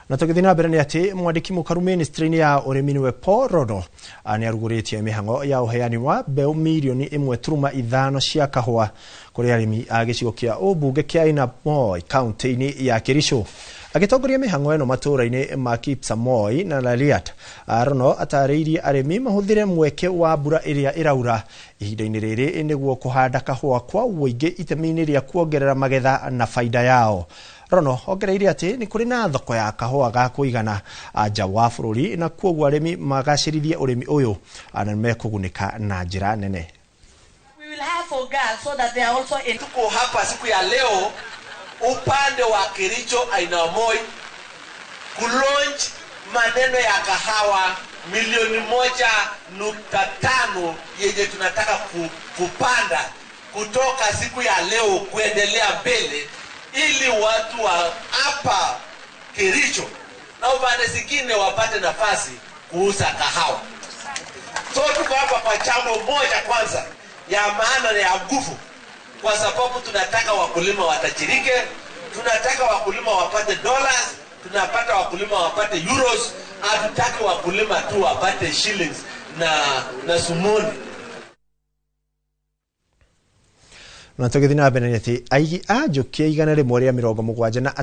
Na tũgĩthiĩ na mbere nĩ atĩ mwandĩki mũkaru ministry-inĩ ya ũrĩmi nĩwe Paul Rono nĩ arugũrĩtie mĩhang'o ya ũheani wa mbeũ mirioni 1.5 cia kahũa kũrĩ arĩmi a gĩcigo kĩa ũmbunge kĩa Ainabkoi kaunti-inĩ ya Kericho. Agĩtongoria mĩhang'o ĩno matũũra-inĩ ma Kipsamoi na Laliat, Rono atarĩirie arĩmi mahũthĩre mweke wa mbura ĩrĩa ĩraura ihinda-inĩ rĩrĩ nĩguo kũhanda kahũa kwa ũingĩ itemi-inĩ rĩa kuongerera magetha na baida yao. Rono ongereire atĩ nĩ kũrĩ na thoko ya kahũa ga kũigana nja wa bũrũri na kwoguo arĩmi magacĩrithie ũrĩmi ũyũ na nĩmekũgunĩka na njĩra nene. We will have for girls so that they are also in. Tuko hapa siku ya leo upande wa Kericho Ainabkoi kulaunch maneno ya kahawa milioni 1.5 yenye tunataka kupanda kutoka siku ya leo kuendelea mbele, ili watu wa hapa Kericho na upande zingine wapate nafasi kuuza kahawa. So tuko hapa kwa jambo moja kwanza ya maana na ya nguvu, kwa sababu tunataka wakulima watajirike, tunataka wakulima wapate dollars, tunapata wakulima wapate euros, hatutaki wakulima tu wapate shillings na sumoni. Na tũgĩthiĩ na mbere nĩ atĩ aigi a njũkĩ 170 na